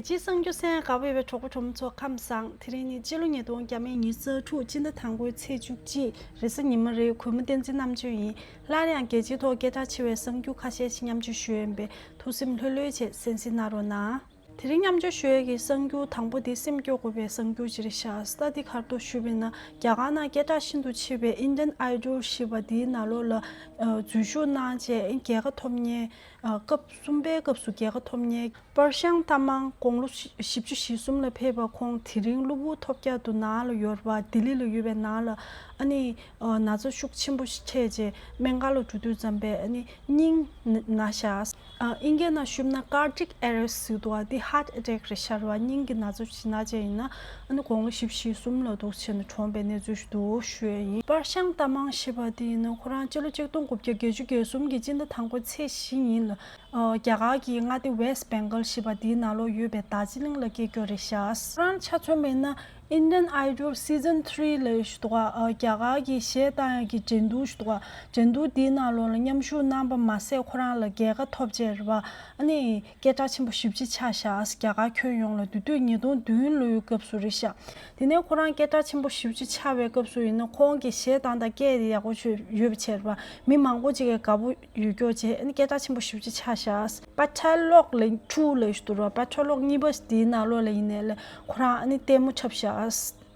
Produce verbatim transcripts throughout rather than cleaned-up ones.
སྤྱིར་གསར་འགྱུར་གསན་དགའ་པོ་ཡོད་པའི་གྲོགས་པོ་གྲོགས་མོ་ཚོ་ཁམས་བཟང་། དེ་རིང་ནི་སྤྱི་ལོ་ཉིས་སྟོང་ཉི་ཤུ་རྩ་དྲུག་སྤྱི་ཟླ་དང་པོའི་ཚེས་བཅུ་གཅིག་རེས་གཟའ་ཉི་མ་རེད། གུས་མོ་བསྟན་འཛིན་རྣམ་དཔྱོད་ཡིན། སླར་ཡང་རྒྱལ་སྤྱིའི་ཐོག་སྐད་གྲགས་ཆེ་བའི་གསར་འགྱུར་ཁ་ཤས་ཤིག་མཉམ་སྤྱོད་ཞུ་ཡས་ཡིན་པས་ཐུགས་སེམས་ལྷོད་ལྷོད་བྱས་གསན་གཟིགས་གནང་རོགས་གནང་། དེ་རིང་མཉམ་སྤྱོད་ཞུ་ཡས་ཀྱི་གསར་འགྱུར་དང་པོ་དེ་སེམས་སྐྱོ་དགོས་པའི་གསར་འགྱུར་ཅིག་རེད་ཤག་ད་འདི་ག་རེ་ཞུས་པ་ཡིན་ན། རྒྱ་གར་ནང་སྐད་གྲགས་ཤིན་ཏུ་ཆེ་བའི་Indian Idol ཞེས་པ་འདིའི་ནང་ལོགས་ལ་འཛུལ་ཞུགས་གནང་བྱས་རྒྱལ་ཁ་ཐོབ་མཁན། སྐབས་གསུམ་པའི་སྐབས་སུ་རྒྱལ་ཁ་ཐོབ་མཁན་པར་ཤང་ཏ་མང་དགུང་ལོ་བཞི་བཅུ་ཞེ་གསུམ་ལ་ཕེབས་པ། ཁོང་དེ་རིང་གློ་བུར་ཐོལ་རྒྱག་ཏུ་ནང་ལ་ཡོད་པ། ལྡི་ལི་ལ་ཡོད་པའི་ནང་ལ་ཨ་ནི་ན་ཚ་ཤུགས་ཆེན་པོ་ཞིག་འཕྲད་རྗེས་སྨན་ཁང་ལ་འགྲོ་དུས་ཙམ་པས་ཨ་ནི་སྙིང་ན་ཤག་ཨིན་སྐད་ནང་ཞུས་ན་cardiac arrest ཟེར་འདུག་པ། འདི་heart attack རེད་ཤག་རེད་པ། སྙིང་གི་ན་ཚ་ཞིག་ན་བྱས་ཡིན་ན་ཨ་ནི་དགུང་ལོ་བཞི་བཅུ་ཞེ་གསུམ་ལ་འདུག་བྱས་ནས་གྲོངས་པའི་གནས་ཚུལ་ཞིག་འདུག་ཞུ་ཡས་ཡིན། པར་ཤང་ཏ་མང་ཞེས་པ་འདི་ཡིན་ན་ཁོ་རང་སྤྱི་ལོ་ཆིག་སྟོང་དགུ་བརྒྱ་བརྒྱད་ཅུ་གྱ་གསུམ་གྱི་སྤྱི་ཟླ་དང་པོའི་ཚེས་བཞི་ཉིན་ལ། ཨ་རྒྱ་གར་གྱི་མངའ་སྡེ་West Bengal ཞེས་པ་དེའི་ནང་ལོགས་ཡོད་པའི་རྡོ་རྗེ་གླིང་ལ་སྐྱེས་རྒྱུ་རེད་ཤག་ཁོ་རང་ཆ་མཚོན་པ་ཡིན་ན་Indian Idol Season three ལབ་ཞུ་འདུག་པ། ཨ་རྒྱ་གར་གྱི་གཞས་བཏང་ཡག་གི་འགྲན་བསྡུར་ཞུ་འདུག་པ། འགྲན་བསྡུར་དེའི་ནང་ལོགས་ལ་མཉམ་ཞུགས་གནང་པ་མ་ཟད་ཁོ་རང་ལ་རྒྱལ་ཁ་ཐོབ་བྱས་རེད་པ། ཨ་ནི་སྐད་གྲགས་ཆེན་པོ་ཞེ་པོ་ཅིག་ཆགས་ཤག་རྒྱ་གར་ཁྱོན་ཡོངས་ལ། དེ་དུས་ཉིས་སྟོང་བདུན་ལོའི་སྐབས་སུ་རེད་ཤག་དེ་ནས་ཁོ་རང་སྐད་གྲགས་ཆེན་པོ་ཞེ་པོ་ཅིག་ཆགས་པའི་སྐབས་སུ་ཡིན་ན་ཁོང་གི་གཞས་བཏང་སྟངས་སྐད་དེ་ཡག་པོ་ཡོད་པ་བྱས་རེད་པ། མི་མང་པོ་ཅིག་གིས་དགའ་པོ་ཡོད་རྒྱུ་བྱས། ཨ་ནི་སྐད་གྲགས་ཆེན་པོ་ཞེ་པོ་ཅིག་ཆགས་ཤག Pacha Lok ལབ་two ལབ་ཞུ་འདུག་པ། Pacha Lok གཉིས་པ་དེའི་ནང་ལོགས་ལ་ཡིན་ནའི་ལས་ཁོ་རང་ཨ་ནི་ལྟད་མོ་འཁྲབ་ཤག་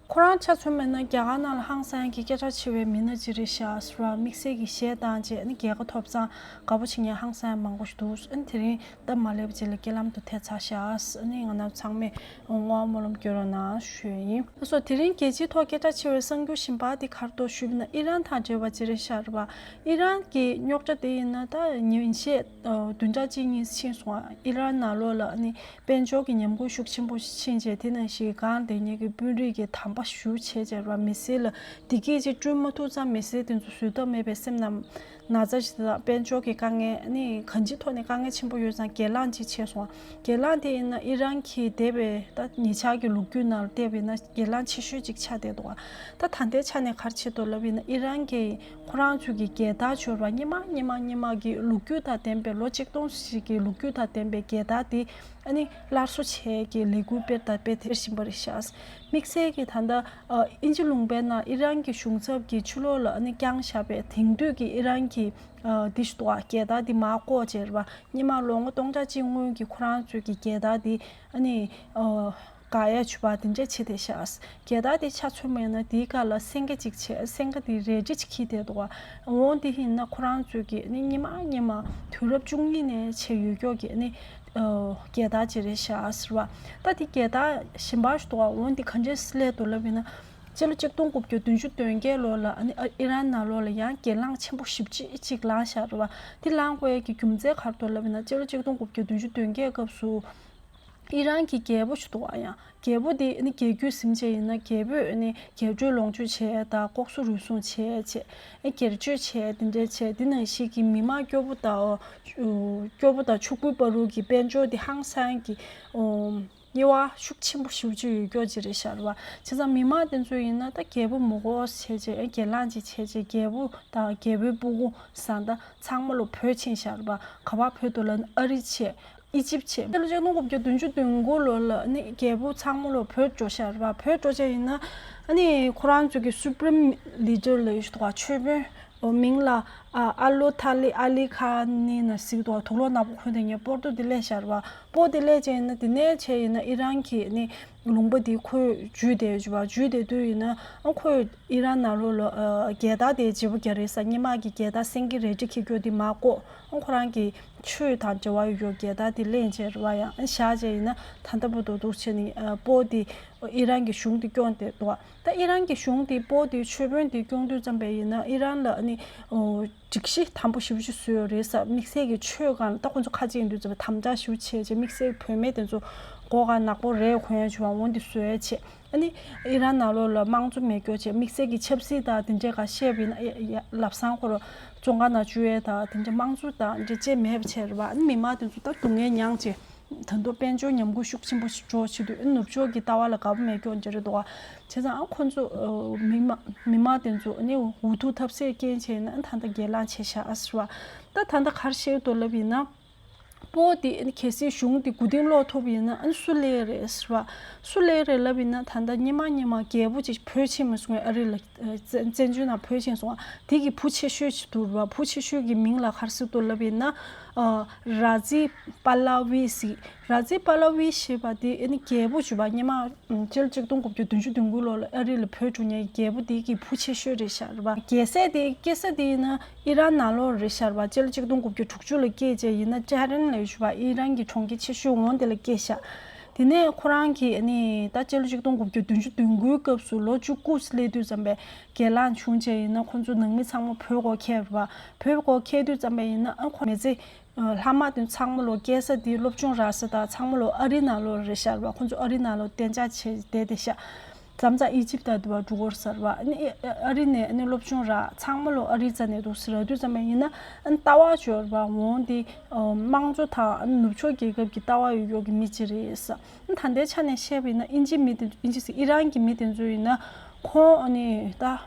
ཁོ་རང་ཆ་མཚོན་པ་ཡིན་ན་རྒྱ་གར་ནང་ལ་ཧང་སང་གི་སྐད་གྲགས་ཆེ་བའི་མི་སྣ་ཅིག་རེད་ཤག་རེད་པ། དམིགས་བསལ་གྱི་གཞས་བཏང་བྱས་ཨ་ནི་རྒྱལ་ཁ་ཐོབ་ཙང་དགའ་པོ་བྱེད་མཁན་ཧང་སང་མང་པོ་ཞིག་འདུག་ཨ་ནི་དེ་རིང་སྟབས་མ་ལེགས་པ་ཅིག་ལ་རྐྱེན་ལམ་དུ་ཐེབས་ཚར་ཤག་ཨ་ནི་ང་རྣམས་ཚང་མས་བསྔོ་བ་སྨོན་ལམ་སྐྱོན་རོགས་གནང་ཞུ་ཡས་ཡིན། ལགས་སོ། དེ་རིང་རྒྱལ་སྤྱིའི་ཐོག་སྐད་གྲགས་ཆེ་བའི་གསར་འགྱུར་གཞན་པ་དེ་ག་རེ་འདུག་ཞུས་པ་ཡིན་ན་ཨི་རན་དང་འབྲེལ་བ་ཅིག་རེད་ཤག་རེད་པ། ཨི་རན་གྱི་རྙོག་དྲ་དེ་ཡིན་ན་ད་ཉིན་ཤས་བདུན་ཕྲག་གཅིག་གཉིས་ཕྱིན་སོང་། ཨི་རན་ནང་ལོགས་ལ་ཨ་ནི་དཔལ་འབྱོར་གྱི་ཉམས་རྒུད་ཤུགས་ཆེན་པོ་ཕྱིན་བྱས་དེ་ནང་བཞིན་གང་དེ་ཉིད་ཀྱི་དཔོན་རིགས་ཀྱི་དམ་པ་ཞུ་བྱས་བྱས་རེད་པ། མི་སེར་ལ་བདེ་སྐྱིད་ཅིག་བསྐྲུན་མ་ཐུབ་ཙང་མི་སེར་དེ་ཚོ་བཟོད་ཐབས་མེད་པའི་སེམས་ནང་ན་ཚ་ཞིག་དང་དཔལ་འབྱོར་གྱི་དཀའ་ངལ་ནི་གང་ཅིའི་ཐོག་ནས་དཀའ་ངལ་ཆེན་པོ་ཡོད་ཙང་སྒེར་ལངས་ཅིག་བྱས་སོང་། སྒེར་ལངས་དེ་ཡིན་ན་ཨི་རན་གྱི་འདས་པའི་ད་ཉེ་ཆར་གྱི་ལོ་རྒྱུས་ནང་ལ་བལྟས་པ་ཡིན་ན་སྒེར་ལངས་ཆེ་ཤོས་ཅིག་ཆགས་བསྡད་འདུག་པ། ད་ད་ལྟའི་ཆ་ནས་ག་རེ་བྱེད་འདུག་ལབ་ཡིན་ན་ཨི་རན་གྱི་ཁོ་རང་ཚོའི་གི་རྒྱལ་དར་ཅིག་ཡོད་རེད་པ། སྔོན་མ་སྔོན་མ་སྔོན་མ་གི་ལོ་རྒྱུས་དང་ལྡན་པའི་ལོ་ཆིག་སྟོང་ཞིག་གི་ལོ་རྒྱུས་དང་ལྡན་པའི་རྒྱལ་དར་དེ་ཨ་ནི་སླར་གསོ་བྱེད་ཀྱི་ལས་འགུལ་སྤེལ་དང་སྤེལ་བསྡད་བཞིན་པ་རེད་ཤག་དམིགས་བསལ་གྱིས་ད་ལྟ་ཨ་དབྱིན་ཇི་ལུང་པའི་ནང་ཨི་རན་གྱི་གཞུང་ཚབ་ཀྱིས་ཕྱི་ལོགས་ལ་ཨ་ནི་བརྐྱངས་བཞག་པའི་དེང་དུས་ཀྱི་ཨི་རན་གྱི་ཨ་འདི་ཞིག་འདུག་པ། རྒྱལ་དར་འདི་མར་བཀོག་བྱས་རེད་པ། སྔོན་མ་ལོ་ངོ་སྟོང་ཕྲག་གཅིག་སྔོན་གྱི་ཁོ་རང་ཚོའི་གི་རྒྱལ་དར་འདི་ཨ་ནི་ཨ་བཀག་ཡ་བྱས་པ་དེ་འདྲ་བྱས་བསྡད་ཤག་རྒྱལ་དར་དེ་ཆ་མཚོན་པ་ཡིན་ན་དེའི་སྒང་ལ་སེང་གེ་གཅིག་བྱས། སེང་གེ་དེ་རལ་གྲི་གཅིག་འཁྱེར་བསྡད་འདུག་པ། འོ་དེ་ཡིན་ན་ཁོ་རང་ཚོའི་གི་ནི་སྔོན་མ་སྔོན་མ་དུས་རབས་བཅུ་གཉིས་ནས་བྱས་ཡོད་ཀྱོག་གི་ནི་ཨ་རྒྱལ་དར་ཅིག་རེད་ཤག་ཟེར་བ། ད་དེ་རྒྱལ་དར་གཞན་པ་ཞིག་འདུག་པ། འོ་དེ་ག་འདྲས་སླེབས་འདུག་ལབ་ཡིན་ན། སྤྱི་ལོ་ཆིག་སྟོང་དགུ་བརྒྱ་བདུན་ཅུ་དོན་བརྒྱད་ལོ་ལ་ཨ་ནི་ཨི་རན་ནང་ལོགས་ལ་ཡང་སྒེར་ལངས་ཆེན་པོ་ཞེ་པོ་ཅིག་ཅིག་ལངས་ཤག་རེད་པ། དེ་ལངས་དགོས་ཀྱི་རྒྱུ་མཚན་ག་རེ་འདུག་ལབ་ཡིན་ན་སྤྱི་ལོ་ཆིག་སྟོང་དགུ་བརྒྱ་བདུན་ཅུ་དོན་བརྒྱད་སྐབས་སུ། ཨི་རན་གྱི་རྒྱལ་པོ་ཞིག་འདུག་པ། ཡང་རྒྱལ་པོ་དེ་ནི་རྒྱལ་རྒྱུད་ཟིན་བྱས་ཡིན་ན་རྒྱལ་པོས་ནི་རྒྱལ་སྲིད་ལོངས་སྤྱོད་བྱས་དང་ལྐོག་ཟ་རུལ་སུངས་བྱས་བྱས་ཨེ་སྒེར་གཅོད་བྱས་དེ་འདྲ་བྱས། དེ་ནང་བཞིན་གྱི་མི་མང་སྐྱོ་པོ་དང་སྐྱོ་པོ་དང་ཕྱུག་པོའི་བར་དུ་གི་དཔལ་འབྱོར་དེ་ཧང་སང་གི་དབྱེ་བ་ཤུགས་ཆེན་པོ་ཞེ་པོ་ཅིག་ཡོད་ཀྱོག་ཅིག་རེད་ཤག་རེད་པ། བྱས་ཙང་མི་མང་དེ་ཚོ་ཡིན་ན་ད་རྒྱལ་པོ་མི་དགོས་བྱས་བྱས་ཨེ་སྒེར་ལངས་ཅིག་བྱས་བྱས་རྒྱལ་པོ་དང་རྒྱལ་པོའི་སྤུ་གུ་བཟའ་ཟླ་ཚང་མ་ལོ་བོད་ཕྱིན་ཤག་རེད་པ། ག་པར་བོད་འདུག་ལབ་ན་ཨ་རི་བྱས། ཨི་ཇིབ་བྱས། སྤྱི་ལོ་ཆིག་སྟོང་དགུ་བརྒྱ་བདུན་ཅུ་དོན་དགུ་ལོ་ལ་ནི་རྒྱལ་པོ་ཚང་མ་ལོ་བོད་འགྲོ་ཤག་རེད་པ། བོད་འགྲོ་བྱས་ཡིན་ན་ཨ་ནི་ཁོ་རང་ཚོ་གི་Supreme Leader ལབ་ཡོད་ཤག་འདུག་པ། ཆོས་དཔོན་འོ་མིང་ལ་ཨ་ཨ་ལོ་ཐ་ལི་ཨ་ལི་ཁ་ནི་ན་ཟེར་གྱི་འདུག་པ། དུག་ལོག་ནག་པོ་གོན་བསྡད་མཁན་པོ་ཏོ་དེ་སླེབས་ཤག་རེད་པ། པོ་དེ་སླེབས་བྱས་ཡིན་ན་དེ་ནས་བྱས་ཡིན་ན་ཨི་རན་གྱི་ནི་ལུང་པ་དེ་ཁོས་འཇུས་བསྡད་ཡོད་ཤག་རེད་པ། འཇུས་བསྡད་དུས་ཡིན་ན་ཨ་ཁོས་ཨི་རན་ནང་ལོགས་ལ་ཨ་རྒྱལ་དར་དེ་བརྗེ་པོ་རྒྱག་རེད་ཟེར། སྔོན་མ་གི་རྒྱལ་དར་སེང་གེ་རལ་གྲི་འཁྱེར་རྒྱུ་དེ་མར་བཀོག་ཨ་ཁོ་རང་གི་ཆོས་དང་འབྲེལ་བ་ཡོད་རྒྱལ་དར་དེ་ལེན་བྱས་རེད་པ། ཡང་བཞག་བྱས་ཡིན་ན་ད་ལྟ་བར་དུ་འདུག་བྱས་ནས་ཨ་པོ་དེ་ཨི་རན་གྱི་གཞུང་དེ་སྐྱོང་བསྡད་འདུག་པ། ད་ཨི་རན་གྱི་གཞུང་དེ་པོ་དེ་ཆོས་དཔོན་དེ་སྐྱོང་དུས་ཙམ་པ་ཡིན་ན་ཨི་རན་ལ་ཨ་ནི་ཨོ་སྒྲིག་གཞི་དམ་པོ་ཞེ་པོ་ཅིག་བཟོས་ཡོད་རེད་ཟེར། དམིགས་བསལ་གྱི་ཆོས་སྒང་ལ་ད་ཁོ་ཚོ་ཁ་གཅིག་ཡིན་དུས་ཙམ་པ་དམ་དྲག་ཞེ་པོ་བྱས་བྱས་དམིགས་བསལ་བུད་མེད་དེ་ཚོ་མགོ་སྒང་ནག་པོ་རས་གོན་ཡ་བྱས་པ་འོ་དེ་བཟོས་བྱས། ཨ་ནི་ཨི་རན་ནང་ལོགས་ལ་དམངས་གཙོ་མེད་ཀྱོག་བྱས། དམིགས་བསལ་གྱི་ཆབ་སྲིད་དང་དེ་འདྲའི་སྒང་བཤད་པ་ཡིན་ན་ཡ་ཡ་ལམ་སང་ཁོ་རང་བཙོན་ཁང་ནང་བཅུག་ཡས་དང་དེ་འདྲ་དམངས་གཙོ་དང་འདྲ་ཅིག་མེད་པ་བྱས་རེད་པ། ཨ་ནི་མི་མང་དེ་ཚོ་ད་སྡུག་བསྔལ་མྱངས་བྱས། ད་དུང་དཔལ་འབྱོར་ཉམས་རྒུད་ཤུགས་ཆེན་པོ་ཞིག་འགྲོ་བྱེད་དུས་ཨ་ནི་ནུབ་ཕྱོགས་ཀྱི་ལྟ་བ་ལ་དགའ་པོ་མེད་ཀྱོག་འདྲ་རེད་འདུག་པ། བྱས་ཙང་ཨ་ཁོ་ཚོ་ཨ་མི་མ་མི་མང་དེ་ཚོ་ཨ་ནི་འུ་ཐུག་ཐབས་ཟད་རྐྱེན་བྱས་ན་ཨ་ད་ལྟ་སྒེར་ལངས་བྱས་ཤག་ཨ་ཟེར་བ། ད་ད་ལྟ་ག་རེ་བཤད་འདུག་ལབ་ཡིན་ན། སྤོ་དེ་ཨ་ནི་གལ་སྲིད་གཞུང་དེ་མགོ་རྟིང་སློག་ཐུབ་ཡིན་ན་ཨ་ནི་སུ་སླེབས་རེད་ཟེར་བ། སུ་སླེབས་རེད་ལབ་ཡིན་ན་ད་ལྟ་སྔོན་མ་སྔོན་མ་རྒྱལ་པོ་ཅིག་བོད་ཕྱིན་མ་སོང་ཨ་རི་ལ། བཙན་བཙན་བྱོལ་ནང་བོད་ཕྱིན་སོང་ཨ། དེ་གི་བུ་ཆེ་ཤོས་ཅིག་འདུག་རེད་བ། བུ་ཆེ་ཤོས་ཀྱི་མིང་ལ་ག་རེ་ཟེར་འདུག་ལབ་ཡིན་ན། ར་ཛི་པ་ལ་ཝི་ཟེར། ར་ཛི་པ་ལ་ཝི་ཞེས་པ་དེ་ཨ་ནི་རྒྱལ་པོ་བྱུང་བ་སྔོན་མ་སྤྱི་ལོ་ཆིག་སྟོང་དགུ་བརྒྱ་བདུན་ཅུ་དོན་དགུ་ལོ་ལ་ཨ་རི་ལ་བྲོས་འགྲོ་མཁན་རྒྱལ་པོ་དེ་གི་བུ་ཆེ་ཤོས་རེད་ཤག་རེད་བ། རྒྱལ་སྲས་དེ་སྐྱེས་ས་དེ་ཡིན་ན་ཨི་རན་ནང་ལོགས་རེད་ཤག་རེད་བ། སྤྱི་ལོ་ཆིག་སྟོང་དགུ་བརྒྱ་དྲུག་ཅུ་ལ་སྐྱེས་བྱས་ཡིན་ན་ཊེ་ཧ་རན་ལ་ཡོད་ཤག་རེད་བ། ཨི་རན་གྱི་གྲོང་ཁྱེར་ཆེ་ཤོས་འོ་དེ་ལ་སྐྱེས་ཤག་དེ་ནས་ཁོ་རང་གིས་ཨ་ནི་ད་སྤྱི་ལོ་ཆིག་སྟོང་དགུ་བརྒྱ་བདུན་ཅུ་དོན་དགུའི་སྐབས་སུ་ལོ་བཅུ་དགུ་སླེབས་དུས་ཙམ་པའི་སྒེར་ལངས་བྱུང་བྱས་ཡིན་ན་ཁོ་ཚོ་ནང་མི་ཚང་མ་བོད་སྒོ་ཁྱེར་བ། བོད་སྒོ་ཁྱེར་དུས་ཙམ་པ་ཡིན་ན་ཨ་ཁོ་མི་ཚེ་ལྷག་མ་དེ་ཚང་མ་ལོ་སྐྱེས་ས་དེ་སློབ་སྦྱོང་རག་ས་དང་ཚང་མ་ལོ་ཨ་རི་ནང་ལོགས་རེད་ཤག་རེད་བ། ཁོ་ཚོ་ཨ་རི་ནང་ལོགས་གཏན་འཇགས་བྱས་བསྡད་བསྡད་ཤག་མཚམས་མཚམས་ཨི་ཇིབ་དང་དུ་བ་འགྲོ་གི་རེད་ཟེར་བ། ཨ་ནི་ཨ་རི་ནས་ཨ་ནི་སློབ་སྦྱོང་རག་ཚང་མ་ལོ་ཨ་རི་རྩ་ནས་འདུག་ཟེར་དུས་ཙམ་པ་ཡིན་ན་ཨ་ནི་ལྟ་བ་འབྱོར་བ་འོང་དེ་དམངས་གཙོ་དང་ཨ་ནི་ནུབ་ཕྱོགས་རྒྱལ་ཁབ་ཀྱི་ལྟ་བ་ཡོད་ཡོད་ཀྱི་མི་ཅིག་རེད་ཟེར། ཨ་ནི་ད་ལྟའི་ཆ་ནས་བཤད་པ་ཡིན་ན་ཨིན་ཇི་མི་དེ་ཨིན་ཇི་ཟེར་ཨི་རན་གྱི་མི་དེ་ཚོ་ཡིན་ན་ཁོང་ཨ་ནི་ད་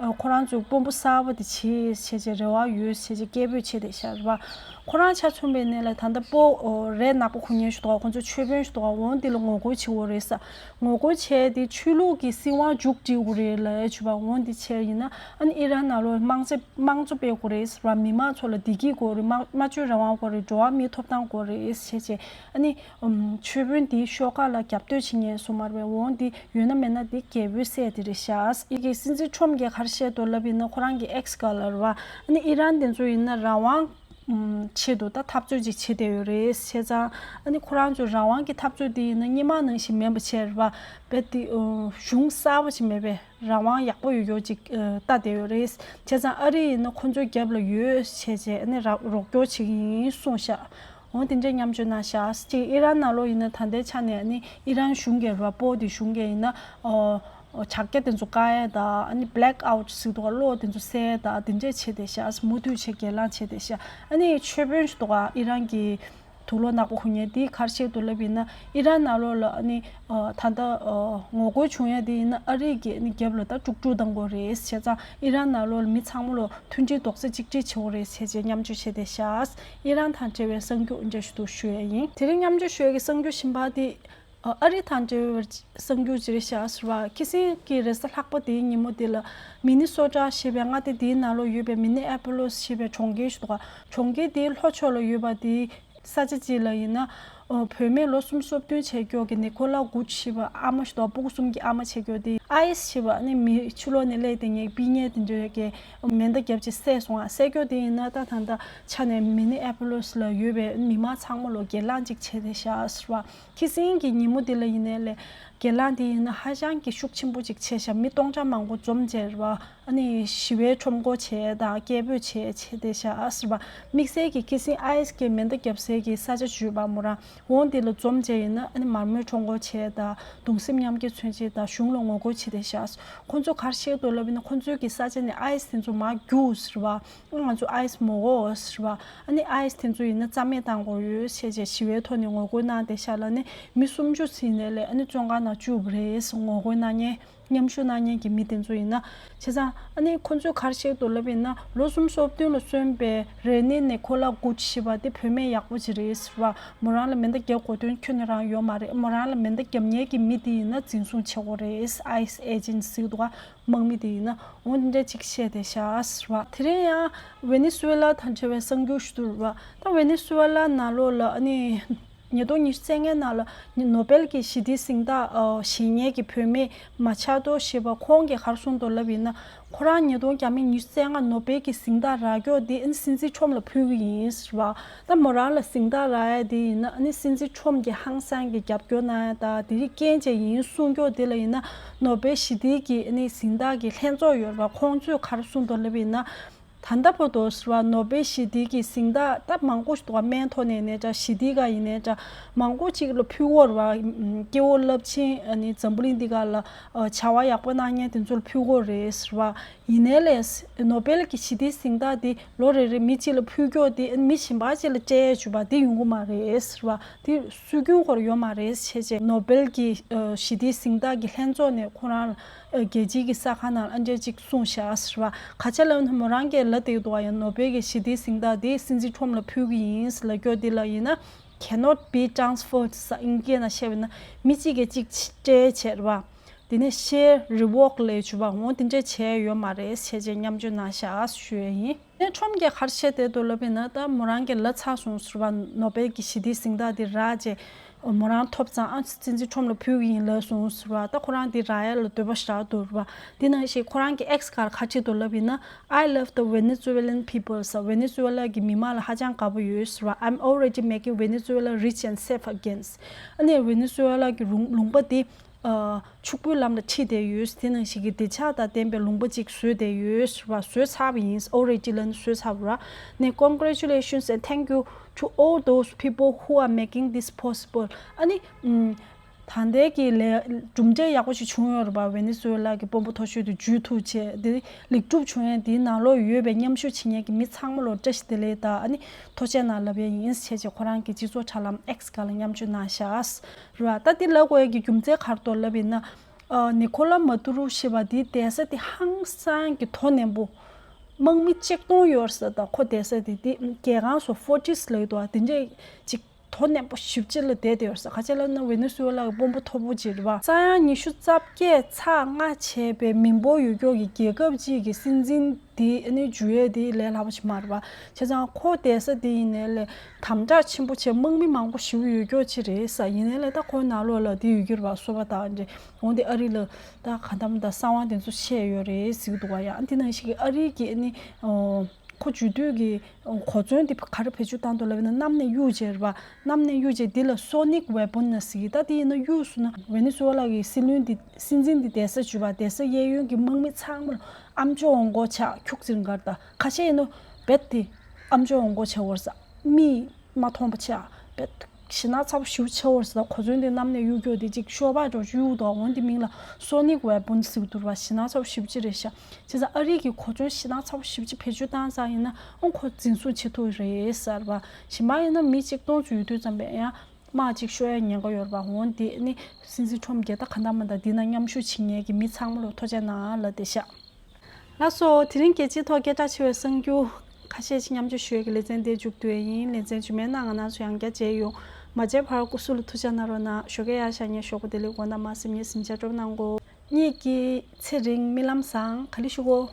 ཁོ་རང་ཚོའི་དཔོན་པོ་གསར་པ་དེ་བྱེད་བྱེད་བྱེད་རེ་བ་ཡོད་བྱེད་བྱེད་སྐད་འབོད་བྱེད་དེ་ཤག་རེད་བ། ཁོ་རང་ཆ་མཚོན་པའི་གནས་ལ་ད་ལྟ་སྤོ་རས་ནག་པོ་གོན་མཁན་ཞིག་འདུག་ག་ཁོ་ཚོ་ཆོས་དཔོན་ཞིག་འདུག་ག་འོང་དེ་ལ་ངོ་རྒོལ་བྱེད་དགོས་རེད་ཟེར། ངོ་རྒོལ་བྱས་ཏེ་ཆོས་ལུགས་ཀྱི་སྲིད་དབང་མཇུག་སྒྲིལ་དགོས་རེད་ལབ་ཡ་བྱས་པ་འོང་དེ་བྱས་ཡིན་ན་ཨ་ནི་ཨི་རན་ནང་ལོགས་དམངས་གཙོ་དམངས་གཙོ་སྤེལ་དགོས་རེད་ཟེར་བ། མི་མང་ཚོ་ལ་བདེ་སྐྱིད་དགོས་རེད། དམངས་སྨྲ་བརྗོད་རང་དབང་དགོས་རེད། འགྲོ་བ་མིའི་ཐོབ་ཐང་དགོས་རེད་བྱས་བྱས་ཨ་ནི་ཆོས་དཔོན་དེའི་ཤོག་ཁག་ལ་རྒྱབ་གཏོད་བྱེད་མཁན་སོང་མ་རེད་པས། འོང་དེ་ཡོད་ན་མེད་ན་དེ་རྒྱལ་པོའི་སྲས་དེ་རེད་ཤག་ཨི་གེ་སྲིད་འཛིན་ཁྲོམ་གྱིས་ག་རེ་བཤད་འདུག་ལབ་ཡིན་ན་ཁོ་རང་གི་ཨེགས་སྒང་ལ་རེད་བ། ཨ་ནི་ཨི་རན་དེ་ཚོ་ཡིན་ན་རང་དབང་ཆེད་དུ་ད་འཐབ་རྩོད་ཅིག་བྱེད་བསྡད་ཡོད་རེད། བྱས་ཙང་ཨ་ནི་ཁོ་རང་ཚོ་རང་དབང་གི་འཐབ་རྩོད་དེ་ཡིན་ན་སྔོན་མ་ནང་བཞིན་མིན་པ་བྱས་རེད་བ། རྦད་དེ་གཞུང་གསར་པ་ཞིག་མེད་པའི་རང་དབང་ཡག་པོ་ཡོད་ཡོད་ཅིག་ལྟ་བསྡད་ཡོད་རེད། བྱས་ཙང་ཨ་རི་ཡིན་ན་ཁོ་ཚོའི་རྒྱབ་ལ་ཡོད་བྱས་བྱས་ཨ་ནི་ར་རོགས་སྐྱོར་བྱེད་ཀྱི་ཡིན་གསུངས་ཤག་འོ་དེ་འདྲའི་མཉམ་སྤྱོད་གནང་ཤག་ཅིག་ཨི་རན་ནང་ལོགས་ཡིན་ན་ད་ལྟའི་ཆ་ནས་ཨ་ནི་ཨི་རན་གཞུང་གིས་ར་སྤོ་དེ་གཞུང་གིས་ཡིན་ན་ཨོ་ཨོ་ཕྱག་རྒྱ་དེ་ཚོ་བཀག་ཡ་དང་ཨ་ནི་བྷེ་ལེག་ཨའུཊ་ཟེར་འདུག་ག་གློག་དེ་ཚོ་སེལ་ཡ་དང་དེ་འདྲས་བྱས་བསྡད་ཤག་མུ་མཐུད་བྱས་སྒེར་ལངས་བྱས་བསྡད་ཤག་ཨ་ནི་ཆོས་དཔོན་ཞིག་འདུག་ག་ཨི་རན་གྱི་དུག་ལོག་ནག་པོ་གོན་མཁན་དེ་ག་རེ་བཤད་འདུག་ལབ་ཡིན་ན་ཨི་རན་ནང་ལོགས་ལ་ཨ་ནི་ཨོ་ད་ལྟ་ཨོ་ངོ་རྒོལ་བྱུང་ཡ་དེ་ཡིན་ན་ཨ་རི་གི་ཨ་ནི་རྒྱབ་ལ་ད་དཀྲུག་དཀྲུག་གཏང་དགོས་རེད། བྱས་ཙང་ཨི་རན་ནང་ལོགས་ལ་མི་ཚང་མ་ལོ་མཐུན་སྒྲིལ་རྡོག་རྩ་གཅིག་སྒྲིལ་བྱེད་དགོས་རེད་བྱས་བྱས་མཉམ་སྤྱོད་བྱས་བསྡད་ཤག་ཨི་རན་དང་འབྲེལ་བའི་གསར་འགྱུར་འདྲ་ཞིག་འདུག་ཞུ་ཡ་ཡིན། དེ་རིང་མཉམ་སྤྱོད་ཞུ་ཡ་གི་གསར་འགྱུར་གཞན་པ་དེ་ཨ་རི་དང་འབྲེལ་བའི་གསར་འགྱུར་ཅིག་རེད་ཤག་ཟེར་བ། ཁྱི་སེང་གི་རེས་གཟའ་ལྷག་པ་དེའི་ཉིན་མོ་དེ་ལ་མི་ནི་སོ་ཊ་ཞེས་པའི་མངའ་སྡེ་དེའི་ནང་ལོགས་ཡོད་པའི་མི་ནི་ཨེ་པོ་ལིས་ཞེས་པའི་གྲོང་ཁྱེར་ཞིག་འདུག་ག་གྲོང་ཁྱེར་དེའི་ལྷོ་ཕྱོགས་ལ་ཡོད་པ་དེའི་ས་ཆ་ཅིག་ལ་ཡིན་ན། ཨོ་བུད་མེད་ལོ་སུམ་ཅུ་སོ་བདུན་བྱས་ཀྱོག་གི་ནི་ཁོ་ལ་གུ་ཆི་ཞེས་པ་ཨ་མ་ཞིག་འདུག་སྤུ་གུ་གསུམ་གྱི་ཨ་མ་བྱས་ཀྱོག་དེ་ཨའི་སི་ཞེས་པ་ནི་མི་ཕྱི་ལོགས་ནས་སླེབས་ཏེ་ངས་སྤི་ཉེ་དེ་འདྲ་གི་མེ་མདའ་བརྒྱབ་ཅིག་བསད་སོང་ཨ། བསད་ཀྱོག་དེ་ཡིན་ན་ད་ད་ད་ཆ་ནས་མི་ནི་ཨེ་པོ་ལིས་ལ་ཡོད་པའི་མི་མང་ཚང་མ་ལོ་སྒེར་ལངས་ཅིག་བྱས་ཏེ་ཤག་ཟེར་བ། ཁྱི་སེང་གི་ཉིན་མོ་དེ་ལ་ཡིན་ནའི་ལས་སྒེར་ལངས་དེ་ཡིན་ན་ཧ་ཅང་གི་ཤུགས་ཆེན་པོ་ཅིག་བྱས་ཤག་མི་སྟོང་ཕྲག་མང་པོ་འཛོམས་བྱས་རེད་བ། ཨ་ནི་ཞི་བའི་ཁྲོམ་སྐོར་བྱས་དང་སྐད་འབོད་བྱས་བྱས་ཏེ་ཤག་ཟེར་བ། དམིགས་བསལ་གྱི་ཁྱི་སེང་ཨའི་སི་གི་མེ་མདའ་བརྒྱབ་སའི་གི་ས་ཆ་ཞུས་པ་མོ་རང་འོང་དེ་ལ་འཛོམས་བྱས་ཡིན་ན་ཨ་ནི་མར་མེའི་ཁྲོམ་སྐོར་བྱས་དང་གདུང་སེམས་མཉམ་སྐྱེད་མཚོན་ཆེད་དང་གཞུང་ལ་ངོ་རྒོལ་བྱས་ཏེ་ཤག་ཁོ་ཚོ་ག་རེ་བཤད་འདུག་ལབ་ཡིན་ན་ཁོ་ཚོའི་གི་ས་ཆ་ནས་ཨའི་སི་དེ་ཚོ་མར་རྒྱུགས་ཟེར་བ། ང་ཚོ་ཨའི་སི་མི་དགོས་ཟེར་བ། ཨ་ནི་ཨའི་སི་དེ་ཚོ་ཡིན་ན་རྩ་མེད་གཏང་དགོས་ཡོད་ཅེས་བྱས་ཞི་བའི་ཐོག་ནས་ངོ་རྒོལ་གནང་བསྡད་ཤག་ལ་ནི་མི་སུམ་ཅུ་ཟིན་ནས་ལས་ཨ་ནི་བཙོན་ཁང་ནང་བཅུག་པ་རེད། ངོ་རྒོལ་གནང་མཁན་མཉམ་ཞུགས་གནང་མཁན་གྱི་མི་དེ་ཚོ་ཡིན་ན། བྱས་ཙང་ཨ་ནི་ཁོ་ཚོས་ག་རེ་བཤད་འདུག་ལབ་ཡིན་ན་ལོ་སུམ་ཅུ་སོ་བདུན་ལ་སོན་པའི་རེ་ནི་ནེ་ཁོ་ལ་གུ་ཆི་ཞེས་པ་དེ་བུད་མེད་ཡག་པོ་ཅིག་རེད་ཟེར་བ། མོ་རང་ལ་མེ་མདའ་རྒྱག་དགོས་དོན་ཁྱོན་ནས་རང་ཡོད་མ་རེད། མོ་རང་ལ་མེ་མདའ་རྒྱབ་མཁན་གྱི་མི་དེ་ཡིན་ན་འཛིན་བཟུང་བྱེད་དགོས་རེད། ཨའི་སི་ཨེ་ཇེན་ཊི་ཟེར་གྱི་འདུག་ག་དམག་མི་དེ་ཡིན་ན་འོ་འདི་འདྲ་ཅིག་བཤད་བསྡད་ཤག་ཟེར་བ། དེ་རིང་ཡང་ཝེ་ནེ་སུ་ཝེ་ལ་དང་འབྲེལ་བའི་གསར་འགྱུར་ཞིག་འདུག་རེད་བ། ད་ཝེ་ནེ་སུ་ཝེ་ལ་ནང་ལོགས་ལ་ཨ་ནི་ཉིས་སྟོང་ཉི་ཤུ་རྩ་ལྔའི་ནང་ལ་ནོ་སྦེལ་གྱི་ཞི་བདེའི་གཟེངས་རྟགས་ཨ་བཞེས་མཁན་གྱི་བུད་མེད་མ་ཆ་ཏོ་ཞེས་པ་ཁོང་གིས་ག་རེ་གསུངས་འདུག་ལབ་ཡིན་ན། ཁོ་རང་ཉིས་སྟོང་ཉི་ཤུ་རྩ་ལྔ་ནོ་སྦེལ་གྱི་གཟེངས་རྟགས་རག་ཀྱོག་དེ་ཨ་ནི་སྲིད་འཛིན་ཁྲོམ་ལ་ཕུལ་གྱི་ཡིན་ཟེར་བ། ད་མོ་རང་ལ་གཟེངས་རྟགས་རག་ཡ་དེ་ཡིན་ན་ཨ་ནི་སྲིད་འཛིན་ཁྲོམ་གྱི་ཧང་སང་གི་རྒྱབ་སྐྱོར་གནང་ཡ་དང་དེ་རིགས་རྐྱེན་བྱས་ཡིན་གསུང་ཀྱོག་དེ་ལ་ཡིན་ན་ནོ་སྦེལ་ཞི་བདེའི་གི་ཨ་ནི་གཟེངས་རྟགས་ཀྱི་ལྷན་ཚོགས་ཡོད་རེད་བ། ཁོང་ཚོས་ག་རེ་གསུངས་འདུག་ལབ་ཡིན་ན། ད་ལྟ་བར་དུ་ཟེར་བ་ནོ་སྦེལ་ཞི་བདེའི་གི་གཟེངས་རྟགས་ད་མང་པོ་ཞིག་འདུག་བ། སྨན་ཐོག་ནས་ནས་འདྲ་ཞི་བདེའི་ག་ཡིན་ནས་འདྲ་མང་པོ་ཅིག་ལ་ཕུལ་གྱི་ཡོད་རེད་བ། སྐྱེ་བོ་རླབས་ཆེན་ཨ་ནི་འཛམ་བུ་གླིང་འདི་ག་ལ་བྱ་བ་ཡག་པོ་གནང་མཁན་དེ་ཚོ་ལ་ཕུལ་གྱི་ཡོད་རེད་ཟེར་བ། ཡིན་ནའི་ལས་ནོ་སྦེལ་གྱི་ཞི་བདེའི་གཟེངས་རྟགས་དེ་ལོ་རེ་རེ་མི་གཅིག་ལ་ཕུལ་ཀྱོག་དེ་མི་གཞན་པ་གཅིག་ལ་སྤྲད་བཅུག་པ་དེ་ཡོང་གི་མ་རེད་ཟེར་བ། དེ་སྲོལ་རྒྱུན་སྐོར་ཡོད་མ་རེད་བྱས་བྱས་ནོ་སྦེལ་གྱི་ཞི་བདེའི་གཟེངས་རྟགས་ཀྱི་ལྷན་ཚོགས་ནས་ཁོ་རང་རྒྱལ་སྤྱིའི་གི་ས་ཁང་ནང་ཨ་འདྲས་ཅིག་གསུངས་བཞག་ཟེར་བ། ག་ཅི་ལབ་ན་མོ་རང་གིས་ ལབ་བསྡད་འདུག་པ། ཡང་ནོ་བེལ་གྱི་ཞི་བདེའི་གཟེངས་རྟགས་དེ་སྲིད་འཛིན་ཁྲོམ་ལ་ཕུལ་གྱི་ཡིན་ལབ་སྐྱོ་དེ་ལ་ཡིན་ན། cannot be transferred ཟེར་ཨིན་སྐད་ནང་བཤད་པ་ཡིན་ན། མི་གཅིག་གིས་གཅིག་སྤྲད་བྱས་རེད་པ། དེ་ནས་ཤེར་རི་ཝོག་ལབ་བྱས་པ། འོ་དེ་འདྲས་བྱས་ཡོད་མ་རེད་ཟེར་བྱས་མཉམ་སྤྱོད་གནང་ཤག་ཞུ་ཡས་ཡིན། ནས་ཁྲོམ་གྱིས་ག་རེ་བཤད་བསྡད་འདུག་ལབ་ཡིན་ན། ད་མོ་རང་གིས་ལབ་ཚར་སོང་ཟེར་བ། ནོ་བེལ་གྱི་ཞི་བདེའི་གཟེངས་རྟགས་དེ་རག་བྱས་མོ་རང་ཐོབ་ཙང་ཨ་སྲིད་འཛིན་ཁྲོམ་ལ་ཕུལ་གྱི་ཡིན་ལབ་སོང་ཟེར་བ། ད་ཁོ་རང་དེ་རག་ཡ་ལ་འདོད་པ་ཞེ་དྲག་འདུག་རེད་པ། དེ་ནང་བཞིན་ཁོ་རང་གིས་X་སྒང་ག་རེ་བྲིས་འདུག་ལབ་ཡིན་ན། I love the Venezuelan people ཟེར། ཝེ་ནེ་ཛུ་ཝེ་ལ་གི་མི་མང་ལ་ཧ་ཅང་དགའ་པོ་ཡོད་ཟེར་བ། I'm already making Venezuela rich and safe again. ཨ་ནི་ཝེ་ནེ་ཛུ་ཝེ་ལ་གི་ལུང་ལུང་པ་དེ་ཨ་ཕྱུག་པོའི་ལམ་ལ་ཁྲིད་བསྡད་ཡོད། དེ་ནང་བཞིན་གྱི་བདེ་འཇགས་དང་ལྡན་པའི་ལུང་པ་ཅིག་བཟོས་བསྡད་ཡོད་ཟེར་བ། བཟོས་ཚར་བ་ཡིན། Already ལབ་ནས་བཟོས་ཚར་བ་རེད། ནས་congratulations and thank you to all those people who are making this possible. ཨ་ནི་ཨམ། ད་ལྟའི་གི་ལས་གྲུབ་འབྲས་ཡག་པོ་ཞིག་བྱུང་ཡོད་རེད་པ། ཝེ་ནེ་ཛུ་ཝེ་ལ་གི་དཔོན་པོ་མཐོ་ཤོས་དེ་འཇུ་ཐུབ་བྱས། དེ་ལེགས་གྲུབ་བྱུང་ཡས་དེའི་ནང་ལོགས་ཡོད་པའི་མཉམ་ཞུགས་བྱེད་མཁན་གྱི་མི་ཚང་མ་ལ་བཀྲ་ཤིས་བདེ་ལེགས་དང་ཨ་ནི་ཐུགས་རྗེ་གནང་ལབ་ཡས་ཡིན་ཟེར་བྱས་ཁོ་རང་གི་སྤྱི་ཚོགས་དྲ་ལམ་X་སྒང་ལ་མཉམ་སྤྱོད་གནང་ཤག་རེད་པ། ད་དེ་ལབ་དགོས་ཡས་ཀྱི་རྒྱུ་མཚན་ག་རེ་འདུག་ལབ་ཡིན་ན། ཨ་ནི་ཁོ་ལ་མ་ཏུ་རུ་ཞེས་པ་དེའི་བསྡད་ས་དེ་ཧང་སང་གི་དོ་ནན་པོ། དམག་མི་གཅིག་སྟོང་ཡོད་ས་དང་ཁོ་བསྡད་ས་དེ་དེ་རྒྱལ་ཁང་སོ་fortress ལབ་ཀྱི་འདུག་པ། དེ་འདྲས་ཅིག་དོ་ནན་པོ་ཞེ་པོ་ཅིག་ལ་བསྡད་དེ་ཡོད་ས། ག་རེ་ལབ་ན་ཝེ་ནེ་ཛུ་ཝེ་ལ་གི་དཔོན་པོ་མཐོ་པོ་ཅིག་རེད་པ། ས་ཡ་ཉི་ཤུ་རྩ་བརྒྱད་ཚེག་ལྔ་བྱས་པའི་མི་འབོར་ཡོད་ཀྱོག་གི་རྒྱལ་ཁབ་ཅིག་གི་སྲིད་འཛིན་དེ་ཨ་ནི་འཇུ་ཡས་དེ་ལས་སླ་པོ་ཞིག་མ་རེད་པ། བྱས་ཙང་ཁོ་བསྡད་ས་དེ་ཡིན་ནའི་ལས་དམ་དྲག་ཆེན་པོ་བྱས། དམག་མི་མང་པོ་ཞེ་པོ་ཡོད་ཀྱོག་ཅིག་རེད་ས། ཡིན་ནའི་ལས་ད་ཁོའི་ནང་ལོགས་ལ་དེ་ཡོད་ཀྱི་རེད་པ། སོ་པ་དང་འདྲ། འོ་དེ་ཨ་རི་ལ་ད་ག་འདྲ་མི་འདྲ་གསང་བ་དེ་ཚོ་བཤད་ཡོད་རེད་ཟེར་གྱི་འདུག་པ། ཡང་དེ་ནང་བཞིན་གྱི་ཨ་རི་གི་ཨ་ནི་ཨོ། ཁོ་འཇུ་དུས་ཀྱི་གོ་མཚོན་དེ་ག་རེ་བེད་སྤྱོད་བཏང་འདུག་ལབ་ན། གནམ་ནས་གཡུག་བྱས་རེད་པ། གནམ་ནས་གཡུག་བྱས་དེ་ལ་sonic weapon ཟེར་གྱི། ད་དེ་ཡིན་ན་གཡུག་སོང་ན་ཝེ་ནེ་ཛུ་ཝེ་ལ་གི་སྲིད་བློན་དེ་སྲིད་འཛིན་དེ་བསྡད་ས་འཇུ་བ། བསྡད་ས་གཡས་གཡོན་གྱི་དམག་མི་ཚང་མ་ལ་ཨ་མཆོག་འོང་གོ་ཆགས། ཁྱུག་ཙེ་འགར་ད་ཁ་ཤས་ཡིན་ན་རྦད་དེ་ཨ་མཆོག་འོང་གོ་ཆགས་པ་རེད་ས། མི་མ་མཐོང་པ་ཆགས། རྦད་ཞེ་ན་ཚ་པོ་ཞེ་པོ་ཆགས་པ་རེད་ས། གོ་མཚོན་དེ་གནམ་ནས་གཡུག་ཀྱོག་དེ་ཅིག་ཤོ་སྦག་འདྲ་གཡུག་འདུག་འོན་ཏེ་མིང་ལ་sonic weapon ཟེར་གྱི་འདུག་པ། ཞེ་ན་ཚ་པོ་ཞེ་པོ་ཅིག་རེད་ཤག་བྱས་ཙང་ཨ་རི་གི་གོ་མཚོན་ཞེ་ན་ཚ་པོ་ཞེ་པོ་ཅིག་བེད་སྤྱོད་བཏང་ཙང་ཡིན་ན་ཨང་ཁོ་འཛིན་བཟུང་བྱེད་ཐུབ་རེད་ཟེར་བ། གཞན་པ་ཡིན་ན་མི་གཅིག་སྟོང་ཙམ་ཡོད་དུས་ཙམ་པས་ཡང་དམག་ཅིག་ཤོར་ཡ་ཉེན་ཁ་ཡོད་རེད་པ། འོན་ཏེ་ནི་སྲིད་འཛིན་ཁྲོམ་གྱིས་ད་ག་འདྲ་མི་འདྲ་འདི་ན་མཉམ་ཞུགས་བྱེད་མཁན་གྱི་མི་ཚང་མ་ལ་ཐུགས་རྗེ་གནང་ལབ་བསྡད་ཤག་ལགས་སོ། དེ་རིང་རྒྱལ་སྤྱིའི་ཐོག་སྐད་གྲགས་ཆེ་བའི་གསར་འགྱུར་ཁ་ཤས་ཤིག་མཉམ་སྤྱོད་ཞུ་ཡས་ཀྱི་ལེ་ཚན་འདིར་མཇུག་བསྡུ་ཡས་ཡིན། ལེ་ཚན་རྗེས་མའི་ནང་ང་རང་ཚོ་ཡང་བསྐྱར་མཇལ་ཡོང་། མ་མཇལ་བར་སྐུ་གཟུགས་ལ་ཐུགས་ཅག་གནང་རོགས་གནང་། ཞོགས་ཀས་ཡག་ཤག་ཉལ་ཞོགས་པ་བདེ་ལེགས། དགོང་དག་མ་གསོད་ཉལ་ཟིན་ཆ་སྤྲོ་པོ་གནང་གོ། ཉིད་ཀྱི་ཚེ་རིང་རྨི་ལམ་བཟང་། ག་ལེ་ཞུ་གོ།